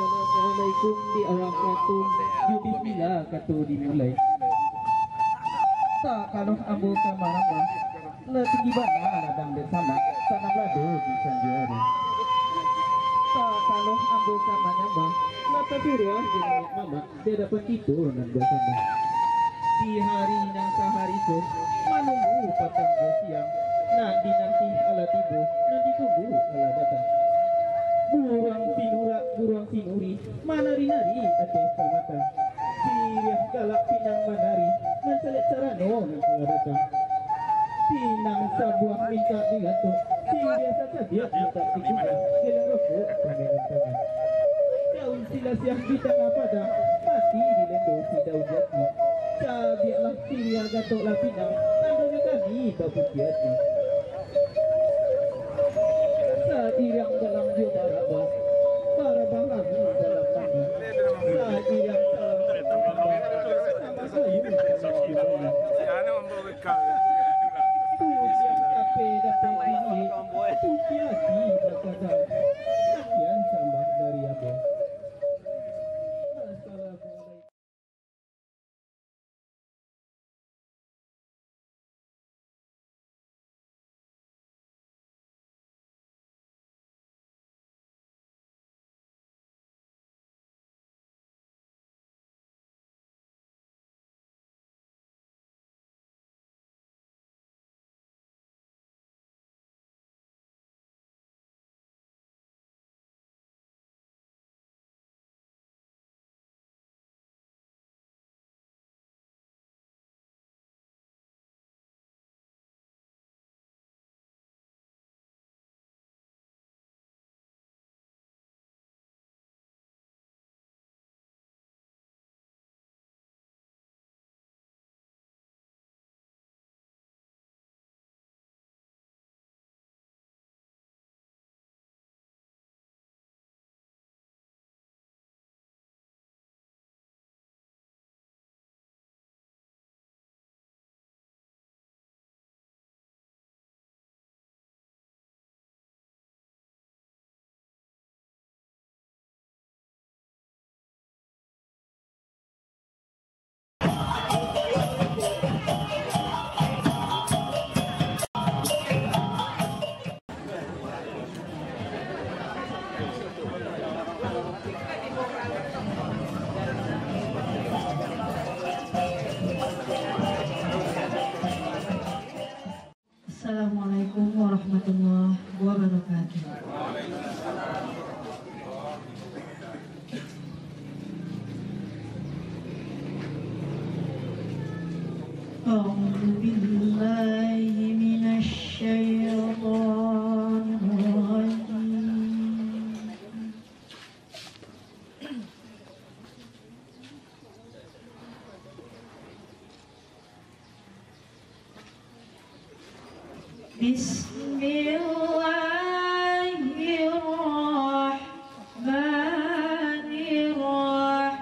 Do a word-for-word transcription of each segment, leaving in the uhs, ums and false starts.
Assalamualaikum di awak kato, yo bismillah kato dimulai. Tak kalau ambo ka marambah, lah tinggi bana ladang dek samak, tanam lado di sanjo ari. Tak kalau ambo ka manyambah, lah tasuruah dek niniak mamak, di adapan kito nan basamo. Di hari nan sahari ko, manunggu patang jo siang, nan dinanti alah tibo, nan ditunggu alah datang. Ateh kamatang, siriah galak pinang manari, mancaliak carano nan kalah datang. Pinang sabuah mintak digatok, siriah sacadiak mintak dikudah, dalam rokok pamainan tangan. Daun silasiah di tangah padang, mati dilendo si daun jati. Cabiaklah siriah gatoklah pinang, tandonyo kami bapuji ati. Sairiang dalam jo barabah, barabah lalu dalam mandi. Sairiang dalam jo barabah, sama kayu dalam jo bali. Pujian kape dapek bini, puji ati bakadar. Sakian sambah dari ambo. Assalamualaikum. Assalamualaikum warahmatullahi wabarakatuh. أعوذ بالله من الشيطان الرجيم. بسم الله الرحمن الرحيم.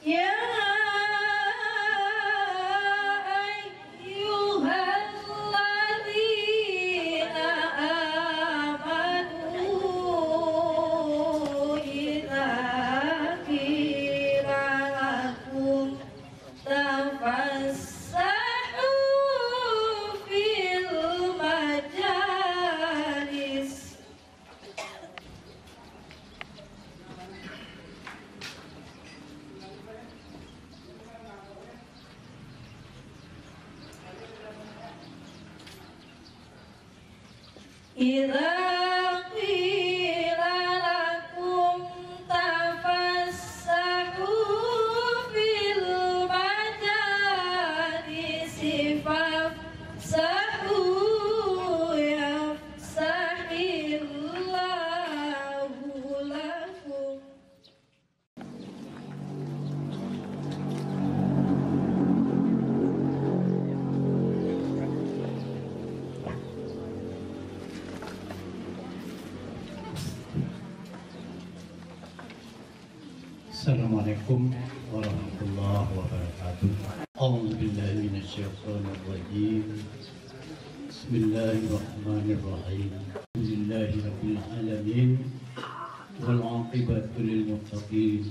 يا أيها الذين آمنوا إذا قيل لكم تفسحوا في المجالس إذا قيل لكم تفسحوا في المجالس فافسحوا يفسح الله لكم. السلام عليكم ورحمة الله وبركاته. أعوذ بالله من الشيطان الرجيم. بسم الله الرحمن الرحيم. الحمد لله رب العالمين. والعاقبة للمتقين.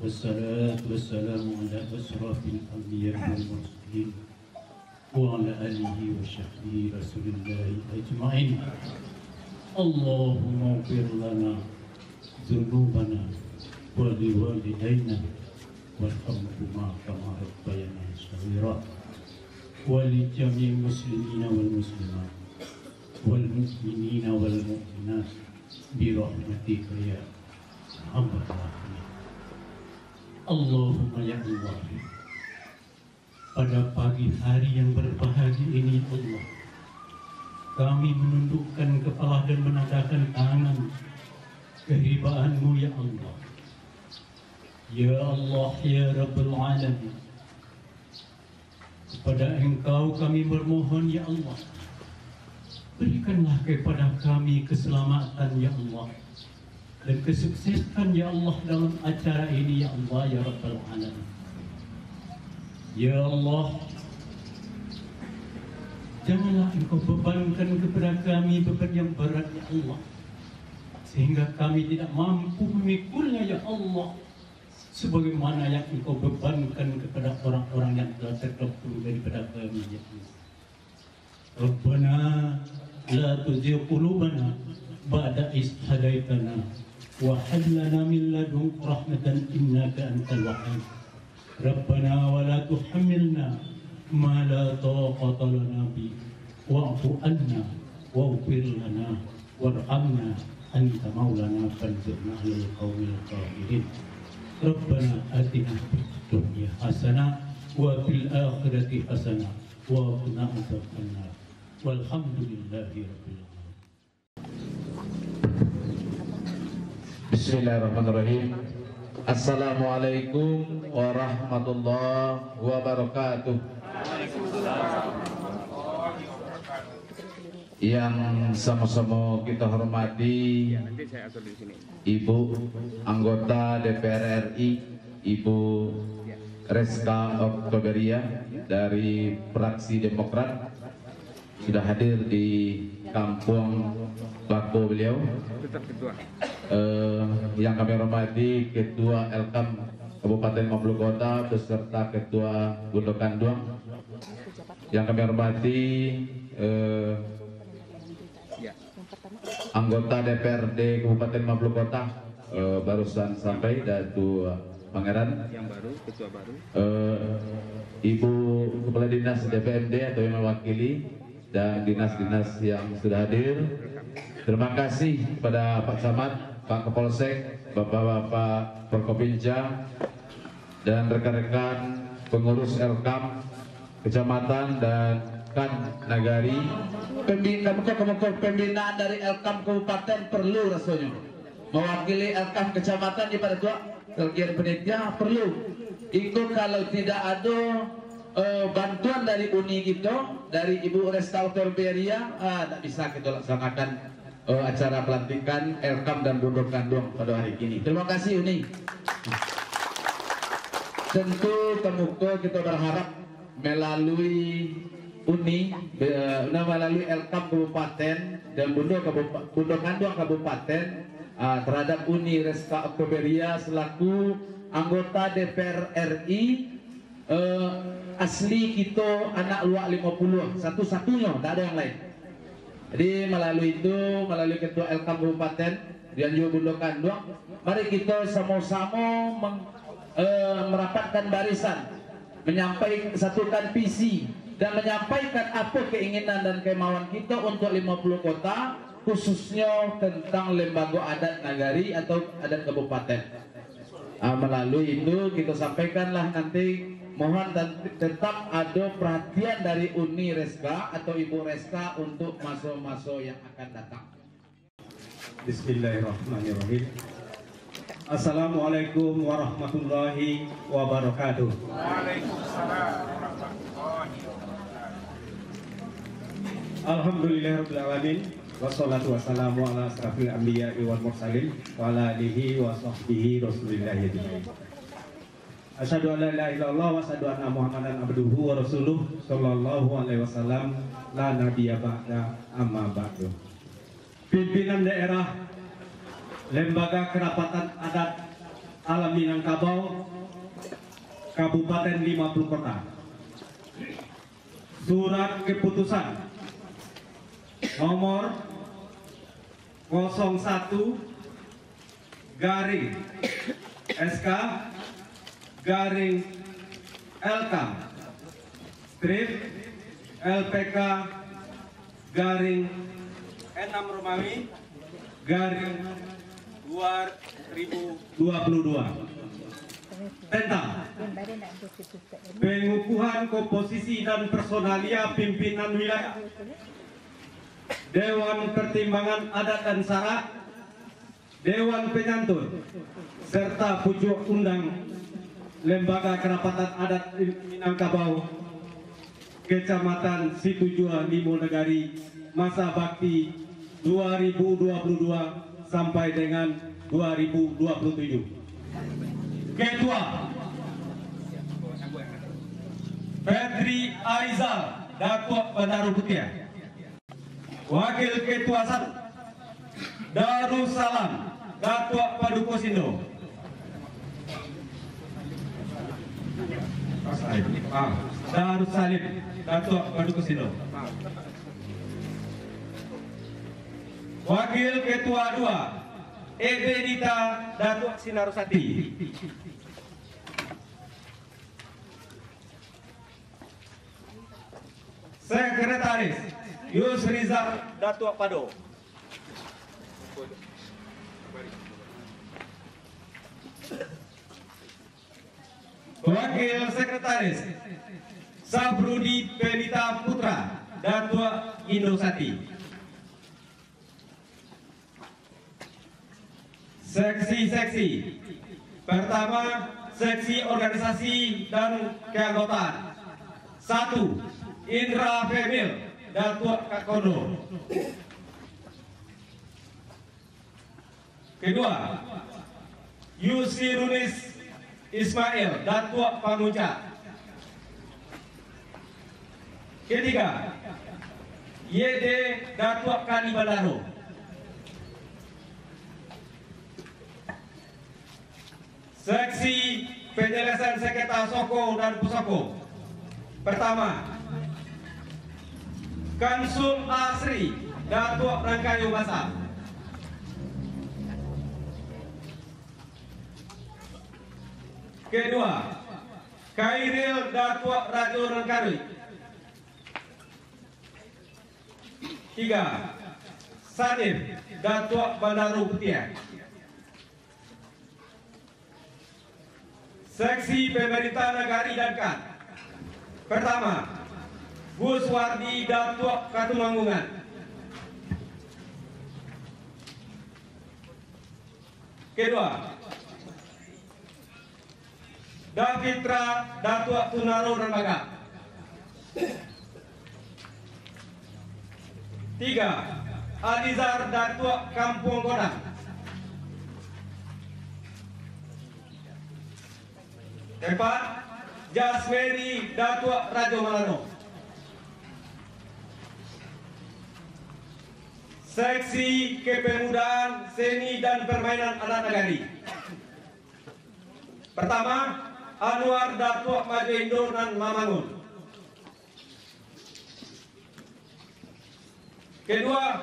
والصلاة والسلام على أشرف الأنبياء والمرسلين. وعلى آله وصحبه رسول الله أجمعين. اللهم اغفر لنا ذنوبنا ولوالدينا وارحمهما كما ربياني صغيرا. ولجميع المسلمين والمسلمات والمؤمنين والمؤمنات برحمتك يا أرحم الراحمين. اللهم يا الله, pada pagi hari yang berbahagia ini, ya Allah, kami menundukkan kepala dan menadahkan tangan kehibaan-Mu, ya Allah. Ya Allah, ya Rabbul Alamin, kepada Engkau kami memohon, ya Allah, berikanlah kepada kami keselamatan, ya Allah, dan kesuksesan, ya Allah, dalam acara ini, ya Allah, ya Rabbal Alamin. Ya Allah, janganlah Engkau bebankan kepada kami beban yang berat, ya Allah, sehingga kami tidak mampu memikulnya, ya Allah, sebagaimana yang Engkau bebankan kepada orang-orang yang telah terdahulu daripada kami, ya Allah. Rabbana la tuzigh qulubana ba'da idh hadaitana wa hab lana min ladunka rahmatan innaka antal wahhab. Rabbana wa la tuhammilna ma la taqata lana bih, wa'fu anna, waghfir lana, warhamna, anta maulana fansurna alal qaumil kafirin. Rabbana atina fid dunya hasanah wa fil akhirati hasanah wa qina adzabannar. Walhamdulillahi rabbil alamin. Bismillahirrahmanirrahim. Assalamualaikum warahmatullahi wabarakatuh. Yang sama-sama kita hormati, Ibu anggota D P R R I, Ibu Reska Oktoberia dari fraksi Demokrat, sudah hadir di kampuang bako beliau. Eh, yang kami hormati Ketua Elkam Kabupaten Lima Puluh Kota beserta Ketua Bundo Kanduang. Yang kami hormati, eh, anggota D P R D Kabupaten Lima Puluh Kota, eh, barusan sampai, Datu Pangeran. Yang baru, ketua baru. Eh, Ibu Kepala Dinas D P M D atau yang mewakili, dan dinas-dinas yang sudah hadir. Terima kasih kepada Pak Camat, Pak Kapolsek, Bapak-bapak Forkopimda, dan rekan-rekan pengurus Elkam Kecamatan dan Kan Nagari. Pembi-, kamuko-kamuko pembinaan dari Elkam Kabupaten perlu rasonyo. Mewakili Elkam Kecamatan di pada tuak, bagian panitia perlu. Iko kalau tidak ado, eh, bantuan dari uni kito, dari Ibu Reska Oktoberia, ah, ndak bisa kito laksanakan eh, acara pelantikan Elkam dan Bundo Kanduang pada hari kini. Terima kasih, Uni. Tentu kamuko kita berharap melalui Uni, eh, nah, melalui Elkam Kabupaten dan Bundo Kabupa-, Bundo Kanduang Kabupaten, ah, terhadap Uni Reska Oktoberia selaku anggota D P R R I, eh, asli kito anak Luak Limo Puluah, satu-satunyo, ndak ado yang lain. Jadi, malalui itu, malalui Ketua Elkam Kabupaten, dan juo Bundo Kanduang, mari kito samo-samo meng-, eh, merapatkan barisan, menyampai-, satukan visi, dan menyampaikan apo keinginan dan kemauan kito untuk Limo Puluah Kota, khususnyo tentang lembago adat nagari atau adat kabupaten. Ah, malalui itu, kito sampaikanlah nanti, mohon dan tetap ado perhatian dari Uni Reska atau Ibu Reska untuk maso-maso yang akan datang. Bismillahirrahmanirrahim. Assalamualaikum warahmatullahi wabarakatuh. Alhamdulillahirabbil alamin. Wassalatu wassalamu ala asrafil anbiya'i wal mursalin, wa ala alihi wa sahbihi rasulillahi ajmain. Asyhadu an la ilaha illallah wa asyhadu anna Muhammadan abduhu wa rasuluh, sallallahu alaihi wasallam, la nabiyya ba'da, amma ba'du. Pimpinan daerah Lembaga Kerapatan Adat Alam Minangkabau, Kabupaten Lima Puluh Kota. Surat keputusan nomor kosong satu garing S K garing L K, strip L P K garing enam Romawi garing dua ribu dua puluh dua, tentang pengukuhan komposisi dan personalia pimpinan wilayah, Dewan Pertimbangan Adat dan Syarak, Dewan Penyantun, serta pucuak undang Lembaga Kerapatan Adat Minangkabau, Kecamatan Situjuah Limo Nagari, masa bakti dua ribu dua puluh dua sampai dengan dua ribu dua puluh tujuh. Ketua, Fetri Aizal, Datuak Bandaru Putiah. Wakil Ketua satu, Darussalam, Datuak Paduko Sindo. Ah, Darussalim, Datuak Paduko Sindo. Wakil Ketua dua, Ebenita, Datuak Sinarusati. Sekretaris, Yusrizal, Datuak Pado. Wakil Sekretaris, Safrudi Pelita Putra, Datuak Indosati. Seksi-seksi. Pertama, seksi organisasi dan keanggotaan. Satu, Indra Femil, Datuak Kakondo. Kedua, Yusirunis Ismail, Datuak Pamuncak. Ketiga, Y D, Datuak Kali Bandaro. Seksi penjelasan sengketa soko dan pusoko. Pertama, Kansum Asri, Datuak Rangkayo Basa. Kedua, Kairil, Datuak Rajo Rangkaruik. Tiga, Sanif, Datuak Bandaro Putiah. Seksi pemerintah nagari dan kan. Pertama, Gus Wardi, Datuak Katumanggungan. Kedua, Davitra, Datuak Tunaro Rembagak. Tiga, Alizar, Datuak Kampuang Godang. Empat, Jasmeri, Datuak Rajo Malano. Seksi Kepemudaan, Seni, dan Permainan Anak Nagari. Pertama, Anwar, Datuak Majo Indo nan mamangun. Kedua,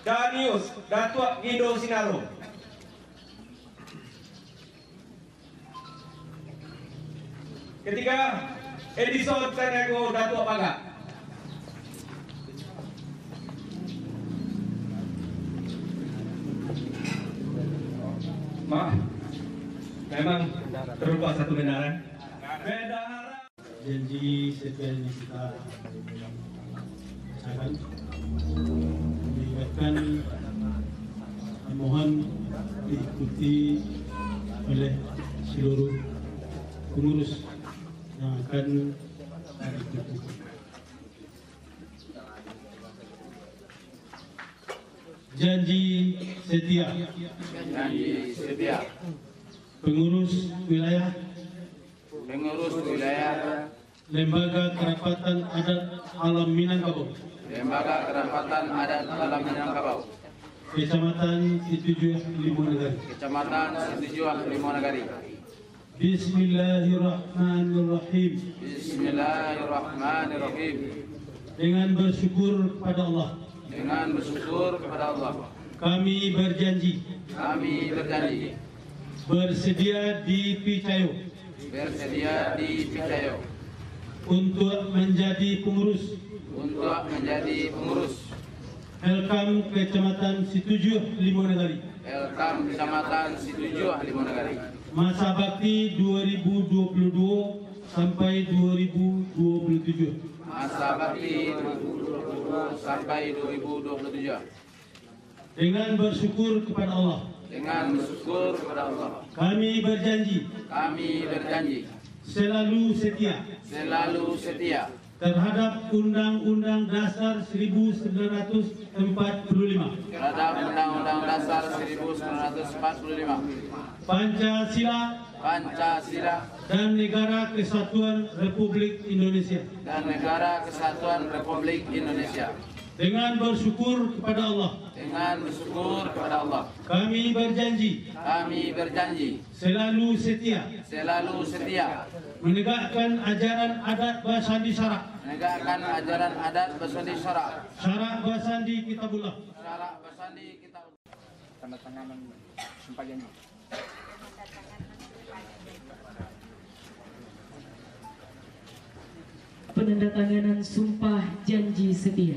Danius, Datuak Gindo Sinaro. Ketiga, Edison Sanego, Datuak Bagak. Maaf, memang terlupa satu bendahara. Bendahara. Janji setia yang kita bacakan, mengingatkan dan mohon diikuti oleh seluruh pengurus yang akan diikuti. Janji setia. Janji setia. Pengurus wilayah. Pengurus wilayah. Lembaga Kerapatan Adat Alam Minangkabau. Lembaga Kerapatan Adat Alam Minangkabau. Kecamatan Situjuah Limo Nagari. Kecamatan Situjuah Limo Nagari. Bismillahirrahmanirrahim. Bismillahirrahmanirrahim. Dengan bersyukur pada Allah. Dengan bersyukur kepada Allah. Kami berjanji. Kami berjanji. Bersedia dipicayo. Bersedia dipicayo. Untuk menjadi pengurus. Untuk menjadi pengurus. Elkam Kecamatan Situjuah Limo Nagari. Elkam Kecamatan Situjuah Limo Nagari. Masa bakti dua ribu dua puluh dua sampai dua ribu dua puluh tujuh. Masa bakti dua ribu dua puluh dua sampai dua ribu dua puluh tujuh. Dengan bersyukur kepada Allah. Dengan bersyukur kepada Allah. Kami berjanji. Kami berjanji. Selalu setia. Selalu setia. Terhadap Undang-Undang Dasar seribu sembilan ratus empat puluh lima. Terhadap Undang-Undang Dasar seribu sembilan ratus empat puluh lima. Pancasila. Pancasila. Dan Negara Kesatuan Republik Indonesia. Dan Negara Kesatuan Republik Indonesia. Dengan bersyukur kepada Allah. Dengan bersyukur kepada Allah. Kami berjanji. Kami berjanji. Selalu setia. Selalu setia. Menegakkan ajaran adat basandi syarak. Menegakkan ajaran adat basandi syarak. Syarak basandi Kitabullah. Syarak basandi Kitabullah. Tanda tanganan sumpah janji. Penandatanganan sumpah janji setia.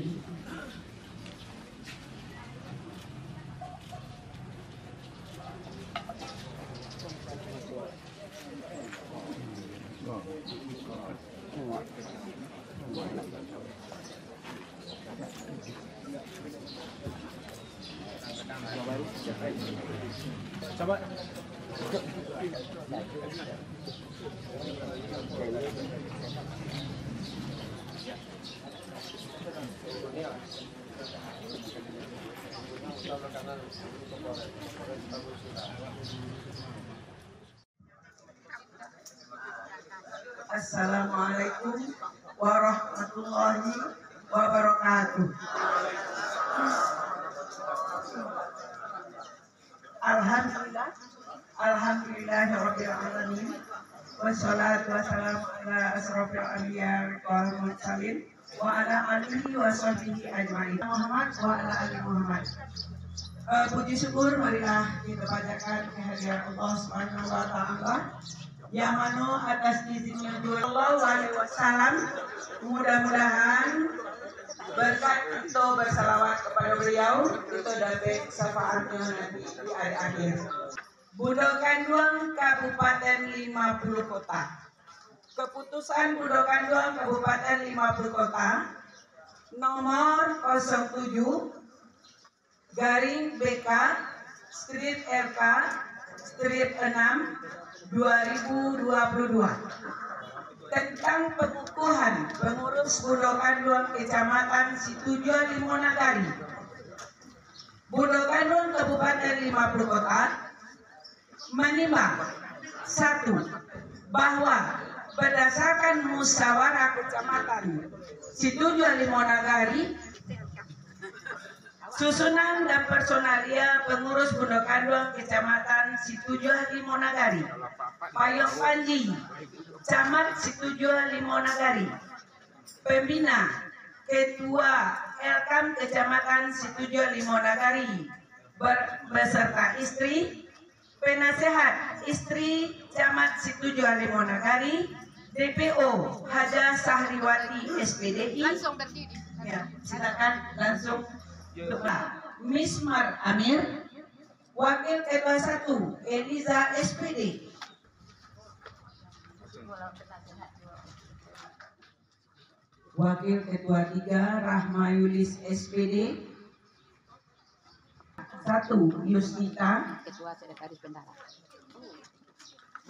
Assalamualaikum warahmatullahi wabarakatuh. Alhamdulillah, alhamdulillahirabbil alamin. Wassalatu wassalamu ala asyrafil anbiya wal mursalin, wa ala alihi wa sahbihi ajmain. Muhammad wa ala ali Muhammad. Eh, puji syukur marilah kita panjatkan kehadirat Allah Subhanahu wa Ta'ala, yang mano atas izinnya Rasulullah sallallahu alaihi wasallam, mudah-mudahan berkat kita bersalawat kepada beliau, kita dapat syafaatnya nanti di hari akhir. Budo Kanduang Kabupaten Lima Puluh Kota. Keputusan Budo Kanduang Kabupaten Lima Puluh Kota nomor kosong tujuh garing B K strip R K strip enam dua ribu dua puluh dua tentang pengukuhan pengurus Budo Kanduang Kecamatan Situjuah Limo Nagari. Budo Kanduang Kabupaten Lima Puluh Kota menimbang, satu, bahwa berdasarkan musyawarah kecamatan Situjuah Limo Nagari, susunan dan personalia pengurus Budo Kanduang Kecamatan Situjuah Limo Nagari, Payok Panji, Camat Situjuah Limo Nagari, pembina, ketua Elkam Kecamatan Situjuah Limo Nagari, ber-, beserta istri, penasehat istri Camat Situjuah Limo Nagari, D P O Hajah Sahriwati S P D I, langsung berdiri. Ya, silakan langsung. Mismar Amir, Wakil Ketua satu, Eliza S P D. Wakil Ketua tiga, Rahma Yulis S P D. Satu, Yustita. Ketua Sekretaris Bendahara.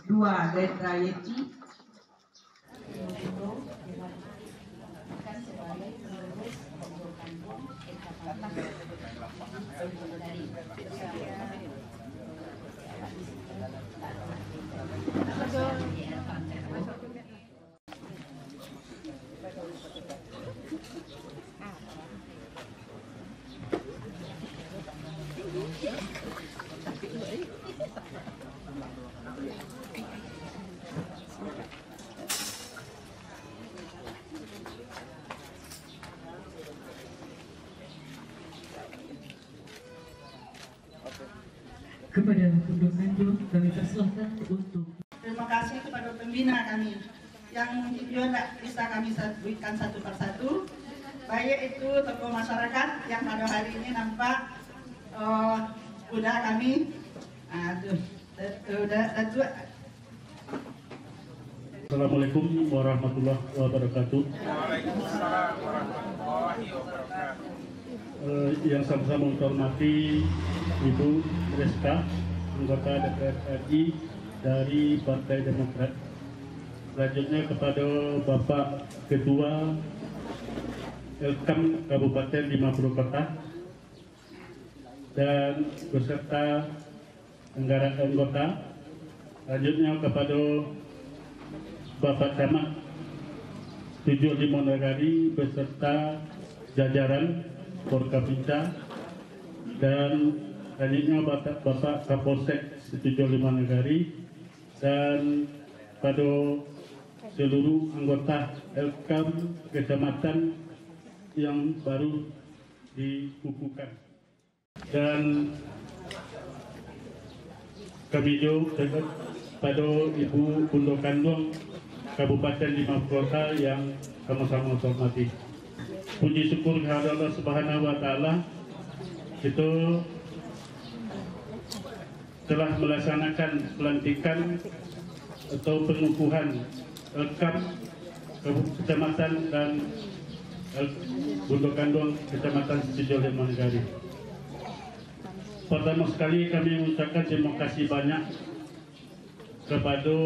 Dua, Dedra Yeti. Kepada Budo Kanduang, kami persilahkan untuk. Terima kasih kepada Bina kami, yang mungkin juga ndak bisa kami sabuikan satu per satu, baik itu tokoh masyarakat yang pada hari ini nampak, eh, udah kami, ah, tuh, udah, udah, udah. Assalamualaikum warahmatullahi wabarakatuh. Waalaikumsalam warahmatullahi wabarakatuh. Eh, yang sama-sama kita hormati Ibu Reska, anggota D P R R I dari Partai Demokrat. Selanjutnya kepada Bapak Ketua Elkam Kabupaten Lima Puluh Kota dan beserta anggota. Selanjutnya kepada Bapak Camat Tujuh Limo Nagari beserta jajaran Forkopimda, dan selanjutnya Bapak, Bapak Kapolsek Tujuh Limo Nagari, dan pada seluruh anggota Elkam kecamatan yang baru dikukuhkan. Dan kami jo kepada Ibu Bundo Kanduang Kabupaten Lima Puluh Kota yang sama-sama hormati. Puji syukur kehadirat Allah Subhanahu wa Ta'ala, kita telah melaksanakan pelantikan atau pengukuhan Elkam Kabu-, Kecamatan dan El-, Bundo Kanduang Kecamatan Tujuh Limo Nagari. Pertama sekali kami mengucapkan terima kasih banyak kepada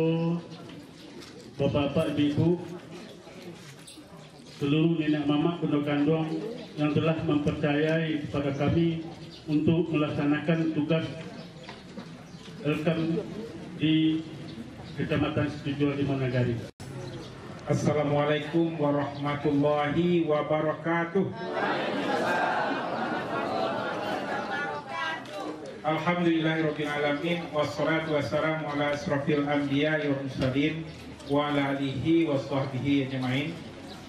bapak-bapak, ibu-ibu, seluruh nenek mamak Bundo Kanduang yang telah mempercayai kepada kami untuk melaksanakan tugas Elkam di Kecamatan Tujuh Limo Nagari. Assalamualaikum warahmatullahi wabarakatuh. Alhamdulillahirabbil alamin, wassalatu wassalamu ala asrafil anbiya'i wal mursalin, wa ala alihi wa sahbihi ajma'in.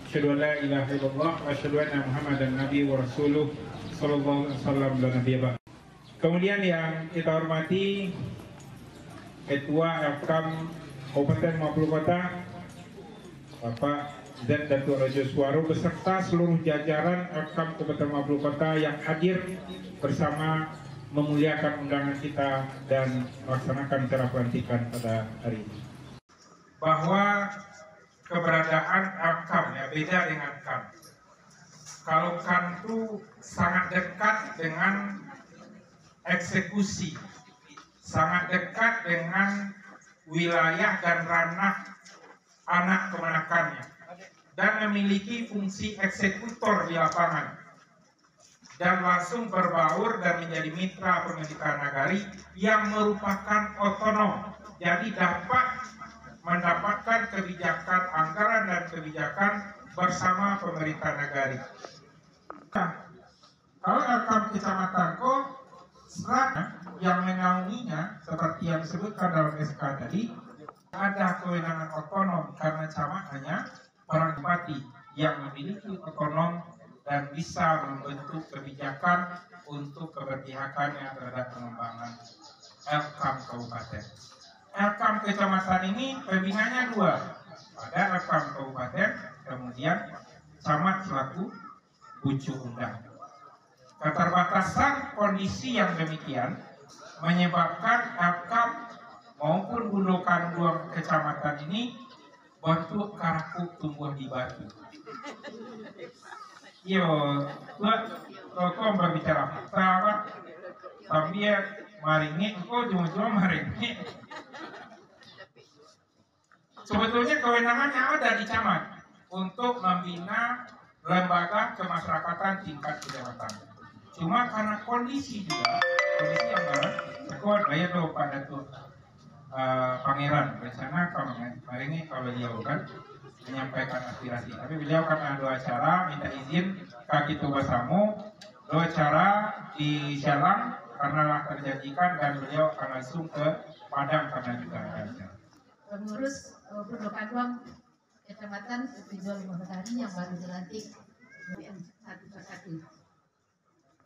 Asyhadu an la ilaha illallah, wa asyhadu anna Muhammadan nabi wa rasuluh, sallallahu alaihi wasallam, la nabiyya ba'da. Kemudian yang kita hormati Ketua Elkam Kabupaten Lima Puluh Kota, Bapak Z Datuak Rajo Suaro beserta seluruh jajaran Elkam Kabupaten Lima Puluh Kota yang hadir bersama memuliakan undangan kita dan melaksanakan acara pelantikan pada hari ini. Bahwa keberadaan Elkam, ya, beda dengan kam. Kalau kam tu sangat dekat dengan eksekusi, sangat dekat dengan wilayah dan ranah anak kemanakannya, dan memiliki fungsi eksekutor di lapangan, dan langsung berbaur dan menjadi mitra pemerintah nagari yang merupakan otonom. Jadi dapat mendapatkan kebijakan anggaran dan kebijakan bersama pemerintah nagari. Nah, kalau Elkam kecamatan ko, serat yang menaunginya, seperti yang disebutkan dalam S K tadi, ada kewenangan otonom karena camat hanya orang bupati yang memiliki otonom dan bisa membentuk kebijakan untuk keberpihakannya terhadap pengembangan Elkam Kabupaten. Elkam Kecamatan ini pembinanya dua, ada Elkam Kabupaten, kemudian camat selaku bucu undang. Keterbatasan kondisi yang demikian menyebabkan Elkam maupun Bundo Kanduang Kecamatan ini bentuk karakuk tumbuah di batu. Iyo, buat rokok berbicara fakta, apa? Sambil maringik, kok ujung-ujung maringik. Sebetulnya kewenangannya ada di camat untuk membina lembaga kemasyarakatan tingkat kecamatan. Cuma karena kondisi juga, kondisi yang barat, kok daya do pada tu, eh, Pangeran rencana ka maringik ka baliau kan, menyampaikan aspirasi. Tapi beliau karena ado acara, minta izin ka kito basamo, ado acara di Sialang, karena lah terjanjikan dan beliau akan langsung ke Padang karena juga ada acara. Pengurus, eh, Bundo Kanduang Kecamatan Tujuh Limo Nagari yang baru dilantik. Satu persatu.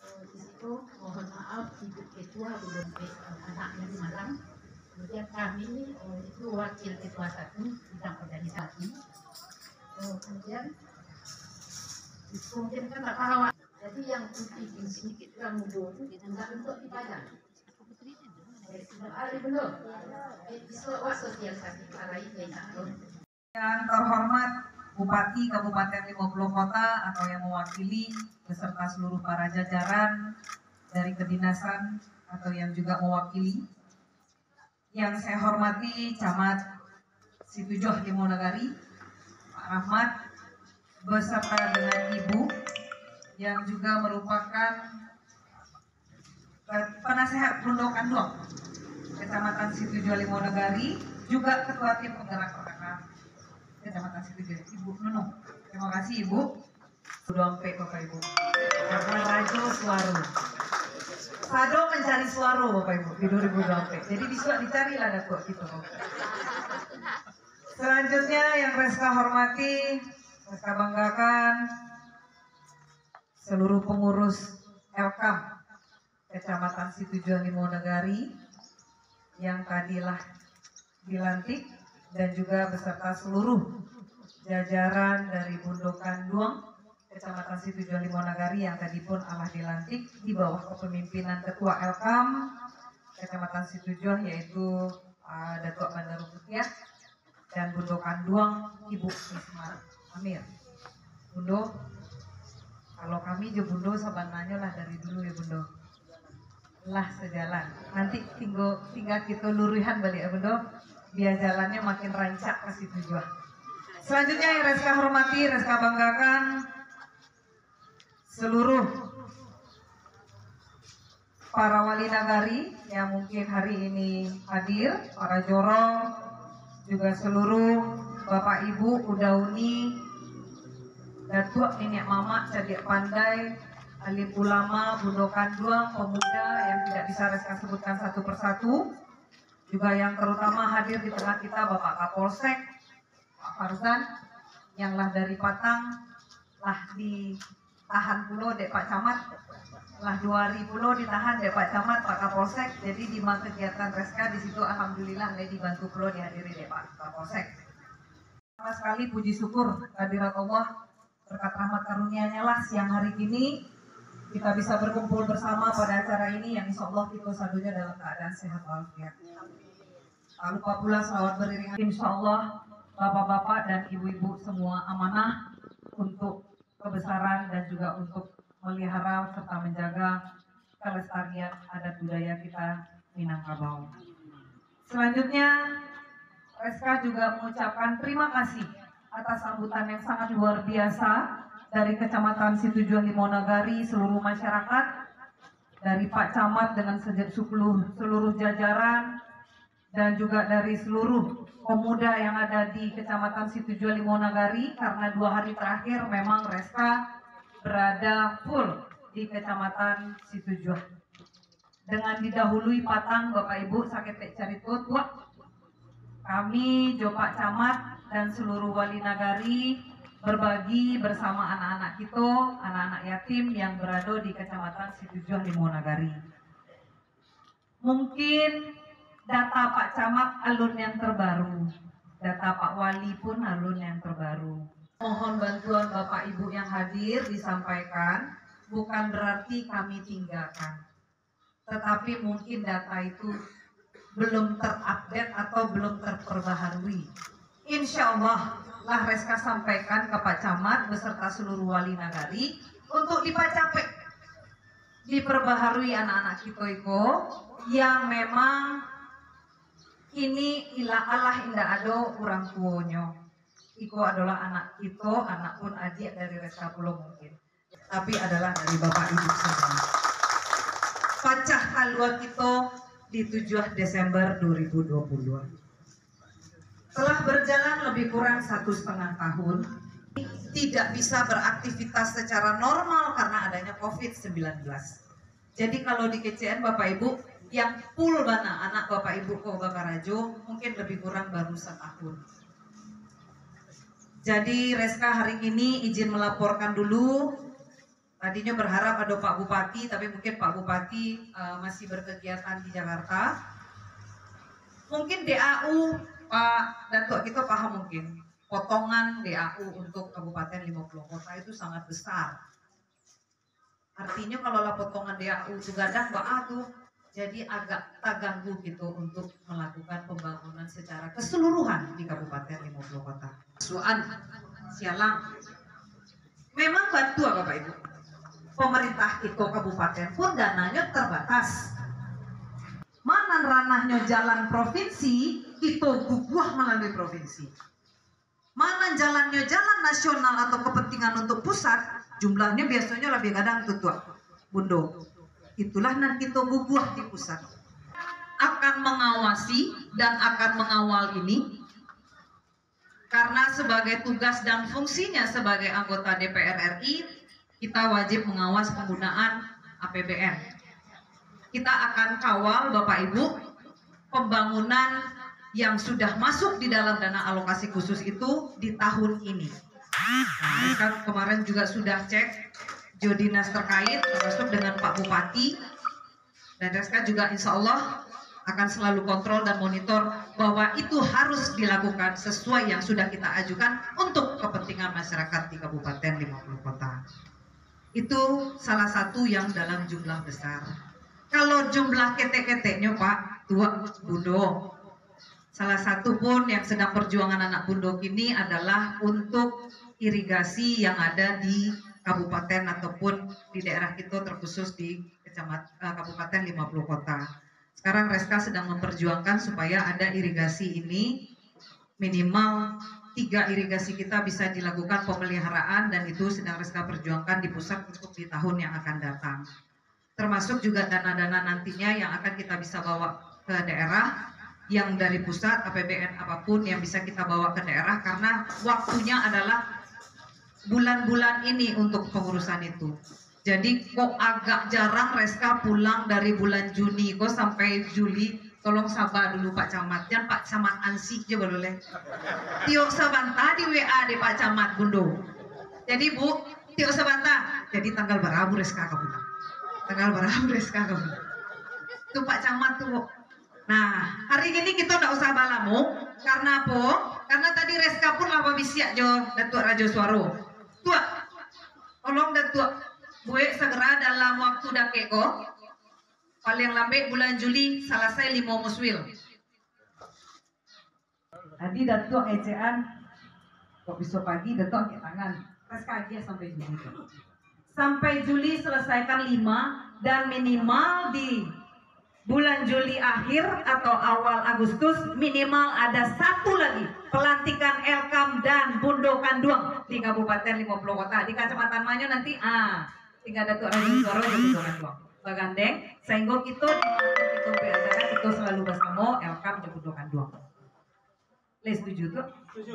Eh, di situ mohon maaf, Ibu Ketua belum, eh, anak dari Malang. Kemudian kami, eh, itu wakil ketua satu bidang organisasi. Eh, kemudian mungkin kan tak paham. Jadi yang penting sedikit kurang mundur itu tidak untuk dibayar. Baik, sudah ada belum? Eh, bisa awak sosialisasi ke lain, lain tak tahu. Yang terhormat Bupati Kabupaten Limo Puluh Kota atau yang mewakili beserta seluruh para jajaran dari kedinasan atau yang juga mewakili. Yang saya hormati Camat Situjuah Limau Nagari, Pak Rahmat, beserta dengan Ibu yang juga merupakan penasehat Bundo Kanduang, Kecamatan Situjuah Limau Nagari, juga Ketua Tim Penggerak P K K Kecamatan Situjuah, Ibu Nunung. Terima kasih, Ibu. Dua ampek, Bapak Ibu. Karena Rajo Suaro. Sado mencari suaro, Bapak Ibu, di dua ribu dua puluh empat. Jadi, bisuak dicarilah Datuak kito. Selanjutnya, yang Reska hormati, Reska banggakan, seluruh pengurus L K A M Kecamatan Situjuah Limau Nagari yang tadilah dilantik, dan juga beserta seluruh jajaran dari Bundo Kanduang Kecamatan Situjuah Limau Nagari yang tadi pun alah dilantik di bawah kepemimpinan Ketua L K A M Kecamatan Situjuah, yaitu, ah, Datuak Bandaru Putiah dan Bundo Kanduang Ibu Risma Amir. Bundo, kalau kami jo Bundo sabananyo lah dari dulu ya, Bundo. Lah sejalan. Nanti tinggal, tinggal kito luruihan baliak ya, Bundo. Biar jalannya makin rancak ka Situjuah. Selanjutnya yang Reska hormati, Reska banggakan, seluruh para wali nagari yang mungkin hari ini hadir, para jorong, juga seluruh Bapak Ibu, uda uni, datuak niniak mamak, cadiak pandai, alim ulama, Bundo Kanduang, pemuda yang tidak bisa Reska sebutkan satu persatu, juga yang terutama hadir di tengah kita, Bapak Kapolsek, Pak Farzan, yang lah dari patang, lah ditahan pulo dek Pak Camat, lah dua hari pulo ditahan dek Pak Camat, Pak Kapolsek. Jadi, di ma kegiatan Reska, di situ alhamdulillah lah dibantu pulo, dihadiri dek Pak Kapolsek. Pertama sekali, puji syukur kehadirat Allah, berkat rahmat karunia-Nya lah siang hari kini kita bisa berkumpul bersama pada acara ini, yang insya Allah kito sadonyo dalam keadaan sehat walafiat. Tak lupa pula salawat beriringan. Insya Allah, bapak-bapak dan ibu-ibu semua amanah untuk kebesaran dan juga untuk melihara serta menjaga kelestarian adat budaya kita Minangkabau. Selanjutnya, Reska juga mengucapkan terima kasih atas sambutan yang sangat luar biasa dari Kecamatan Situjuah Limau Nagari, seluruh masyarakat, dari Pak Camat dengan seje-, seluruh, seluruh jajaran, dan juga dari seluruh pemuda yang ada di Kecamatan Situjuah Limau Nagari, karena dua hari terakhir memang Reska berada full di Kecamatan Situjuah. Dengan didahului patang, Bapak Ibu, saketek carito, tuak. Kami, jo Pak Camat dan seluruh wali nagari, berbagi bersama anak-anak kito, anak-anak yatim yang berado di Kecamatan Situjuah Limau Nagari. Mungkin data Pak Camat alun yang terbaru, data Pak Wali pun alun yang terbaru. Mohon bantuan Bapak Ibu yang hadir disampaikan, bukan berarti kami tinggalkan. Tetapi mungkin data itu belum terupdate atau belum terperbaharui. Insya Allah lah Reska sampaikan ke Pak Camat beserta seluruh wali nagari untuk dipacapek, diperbaharui anak-anak kito iko yang memang kini ila alah indak ado urang tuonyo. Iko adalah anak kito, anak pun adiak dari Reska pulo mungkin. Tapi adalah dari Bapak Ibu semua. Pacah kalua kito di tujuah Desember dua ribu dua puluh dua. Telah berjalan lebih kurang satu setengah tahun, tidak bisa beraktivitas secara normal karena adanya covid sembilan belas. Jadi, kalau di K C N, Bapak Ibu, yang full bana anak Bapak Ibu ko bakarajo, mungkin lebih kurang baru setahun. Jadi, Reska hari ini izin melaporkan dulu. Tadinyo berharap ado Pak Bupati, tapi mungkin Pak Bupati, eh, masih berkegiatan di Jakarta. Mungkin D A U, Pak Datuak kito paham mungkin, potongan D A U untuk Kabupaten Limo Puluah Kota itu sangat besar. Artinyo, kalau lah potongan D A U tu gadang baa tu, jadi agak taganggu kito untuk melakukan pembangunan secara keseluruhan di Kabupaten Limo Puluah Kota. Suan, sialang. Memang batua, Bapak Ibu. Pemerintah kito kabupaten pun dananyo terbatas. Mana ranahnyo jalan provinsi, kito guguah malalui provinsi. Mana jalannyo jalan nasional atau kepentingan untuk pusat, jumlahnyo biasonyo labiah gadang tu, Tuak, Bundo. Itulah nan kito guguah di pusat. Akan mengawasi dan akan mengawal ini, karena sebagai tugas dan fungsinya sebagai anggota D P R R I, kita wajib mengawas penggunaan A P B N. Kita akan kawal, Bapak Ibu, pembangunan yang sudah masuk di dalam dana alokasi khusus itu di tahun ini. Nah, kan kemarin juga sudah cek jo dinas terkait, termasuk dengan Pak Bupati, dan Reska juga insya Allah akan selalu kontrol dan monitor bahwa itu harus dilakukan sesuai yang sudah kita ajukan untuk kepentingan masyarakat di Kabupaten Limo Puluah Kota. Itu salah satu yang dalam jumlah besar. Kalau jumlah ketek-keteknyo, Pak, Tuak, Bundo, salah satu pun yang sedang perjuangan anak Bundo kini adalah untuk irigasi yang ada di kabupaten ataupun di daerah kito, terkhusus di kecamat-, eh, Kabupaten Limo Puluah Kota. Sekarang Reska sedang memperjuangkan supaya ada irigasi ini, minimal tiga irigasi kita bisa dilakukan pemeliharaan, dan itu sedang Reska perjuangkan di pusat untuk di tahun yang akan datang. Termasuk juga dana-dana nantinya yang akan kita bisa bawa ke daerah, yang dari pusat, A P B N apapun yang bisa kita bawa ke daerah, karena waktunya adalah bulan-bulan ini untuk pengurusan itu. Jadi, kok agak jarang Reska pulang dari bulan Juni ko sampai Juli, tolong sabar dulu, Pak Camat. Jan Pak Camat ansih je baluleh. Tiok sabanta di W A dek Pak Camat, Bundo. Jadi, Bu, tiok sabanta. Jadi, tanggal barabu Reska ka pulang? Tanggal barabu Reska ka pulang? Tu Pak Camat tu, Bu. Nah, hari gini kito ndak usah balamo. Karena apo? Karena tadi Reska pun lah babisiak jo Datuak Rajo Suaro. Tuak, tolong Datuak buek segera dalam waktu dakek ko. Paling lambek bulan Juli salasai limo muswil. Tadi Datuak ngecekan, kok biso pagi Datuak angkek tangan. Pas kagiah sampai Juli tu. Sampai Juli selesaikan lima, dan minimal di bulan Juli akhir atau awal Agustus, minimal ada satu lagi pelantikan Elkam dan Bundo Kanduang di Kabupaten Limo Puluah Kota. Di kacamatan manyo nanti, ah, tinggal Datuak Rajo Suaro jo Bundo Kanduang bagandeng, sahinggo kito di mana kito beracara, kito selalu basamo Elkam jo Bundo Kanduang. Lai setuju tu? Setuju.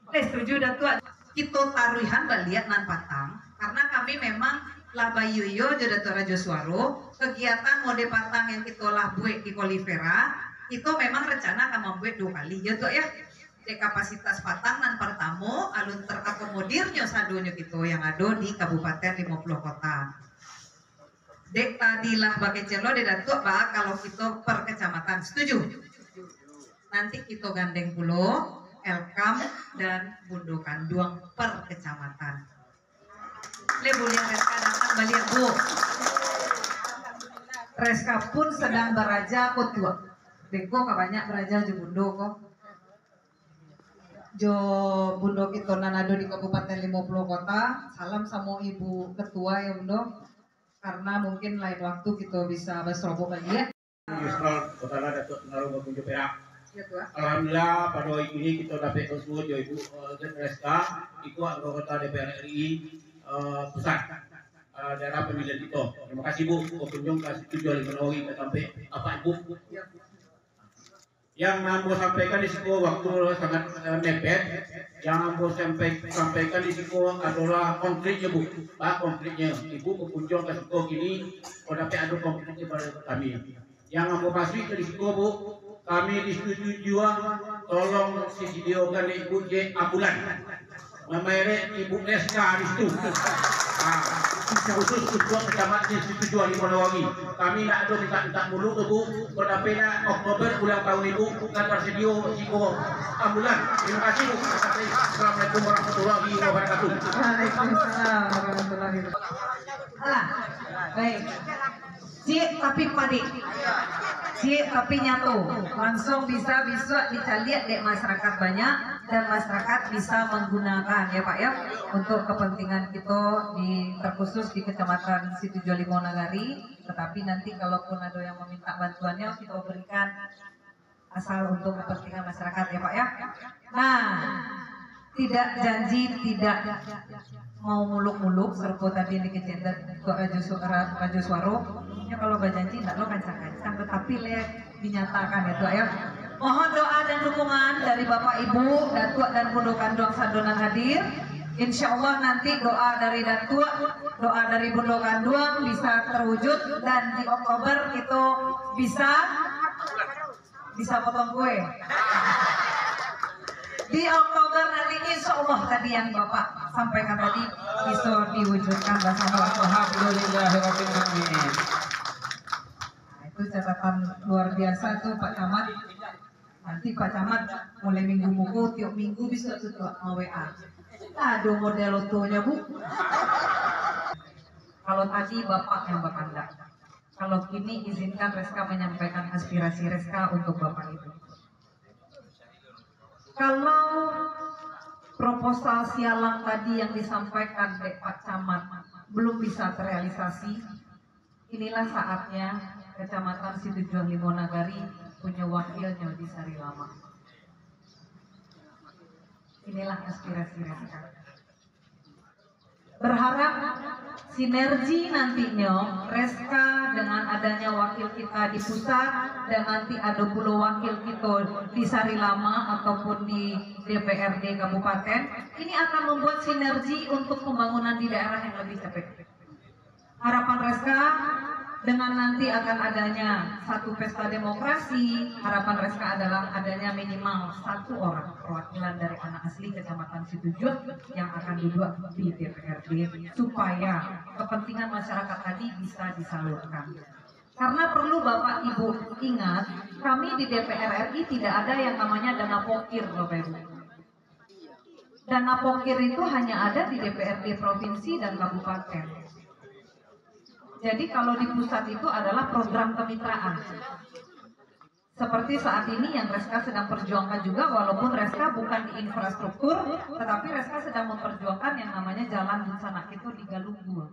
Lai setuju, Datuak. Kito taruihan baliak nan patang, karena kami memang lah baiyo-iyo jo Datuak Rajo Suaro, kegiatan mode patang yang kito lah buek di Kolifera, kito memang rencana akan mambuek duo kali, yo Tuak, yo. Dek kapasitas patang nan partamo, alun terakomodirnyo sadonyo kito yang ado di Kabupaten Limo Puluah Kota. Dek tadi lah bakecek lo dek Datuak, baa kalau kito per kecamatan. Setuju? Nanti kito gandeng pulo Elkam dan Bundo Kanduang per kecamatan. Le, buliah Reska datang baliak, Bu. Reska pun sedang baraja ko, Tuak. Beko ka banyak baraja jo Bundo ko. Jo Bundo kito nan ado di Kabupaten Limo Puluah Kota. Salam samo Ibu Ketua, yo, Bundo. Karena mungkin lain waktu kito bisa baserobok baliak. Yusral Kotala Datuak Tunarung Bakunjo Perak. Ya, Tuan. Alhamdulillah, pado hari kini kito dapek bakumpua jo Ibu, eh, Reska, Ibu anggota D P R R I, eh, pusat, eh, daerah pamilihan kito. Terima kasih, Bu, bakunjung ka situ jo limo hari ka tampek Apak, Ibu. Ya. Yang ambo sampaikan di siko, waktu sangat, eh, mepet. Yang ambo sampai-, sampaikan di siko adolah konkritnyo, Bu. Bah, konkritnyo, Ibu bakunjung ka siko kini, ko dapek ado konkritnyo pado kami. Yang ambo masuik ka di siko, Bu, kami di Situjuah, tolong disediakan dek Ibu je ambulan. Mamerek Ibu Reska di situ. Ah, khusus untuak Kecamatan Situjuah Limo Nagari. Kami ndak ado mintak-mintak muluk tu, Bu. Kok dapek nak Oktober ulang tahun Ibu, ka tasadiok siko ambulan. Terima kasih, Bu. Assalamualaikum warahmatullahi wabarakatuh. Waalaikumsalam warahmatullahi wabarakatuh. Alah, baik. Ciek tapi padik. Ciek tapi nyato. Langsung bisa bisuak dicaliak dek masyarakat banyak dan masyarakat bisa menggunakan, ya Pak, ya, untuk kepentingan kito di, terkhusus di Kecamatan Situjuah Limo Nagari. Tetapi nanti kalaupun ado yang meminta bantuannya, kito berikan asal untuk kepentingan masyarakat, ya Pak, ya. Nah, tidak janji, tidak mau muluk-muluk, sarupo tadi yang dikecek Tuak Rajo Su-, Ra-, Rajo Suaro. Ya, kalau bajanji, ndak lo kancang-kancang, tetapi le dinyatakan, ya Tuak, ya. Mohon doa dan dukungan dari Bapak Ibu, Datuak dan Bundo Kanduang sado nan hadir. Insya Allah nanti doa dari Datuak, doa dari Bundo Kanduang bisa terwujud dan di Oktober kito bisa bisa potong kue. Di Oktober nanti, insya Allah, tadi yang Bapak sampaikan tadi bisa diwujudkan bersama. Alhamdulillahirabbil alamin. Nah, itu catatan luar biasa tuh, Pak Camat. Nanti Pak Camat mulai minggu muko, tiap minggu bisa tuh, tuh, nge-W A. Ado model otonya, Bu. Kalau tadi Bapak yang berkehendak. Kalau kini, izinkan Reska menyampaikan aspirasi Reska untuk Bapak Ibu. Kalau proposal sialang tadi yang disampaikan dek Pak Camat belum bisa terrealisasi, inilah saatnya Kecamatan Situjuah Limo Nagari punya wakilnya di Sari Lama. Inilah aspirasi Reska. Berharap sinergi nantinyo Reska dengan adanya wakil kita di pusat dan nanti ado pulo wakil kito di Sari Lama ataupun di D P R D kabupaten, ini akan membuat sinergi untuk pembangunan di daerah yang lebih cepat. Harapan Reska dengan nanti akan adanya satu pesta demokrasi, harapan Reska adalah adanya minimal satu orang perwakilan dari anak asli Kecamatan Situjuah yang akan duduk di D P R D supaya kepentingan masyarakat tadi bisa disalurkan. Karena perlu Bapak Ibu ingat, kami di D P R R I tidak ada yang namanya dana pokir, Bapak Ibu. Dana pokir itu hanya ada di D P R D provinsi dan kabupaten. Jadi kalau di pusat itu adalah program kemitraan. Seperti saat ini yang Reska sedang perjuangkan juga, walaupun Reska bukan di infrastruktur, tetapi Reska sedang memperjuangkan yang namanya jalan dunsanak itu di Galunggung.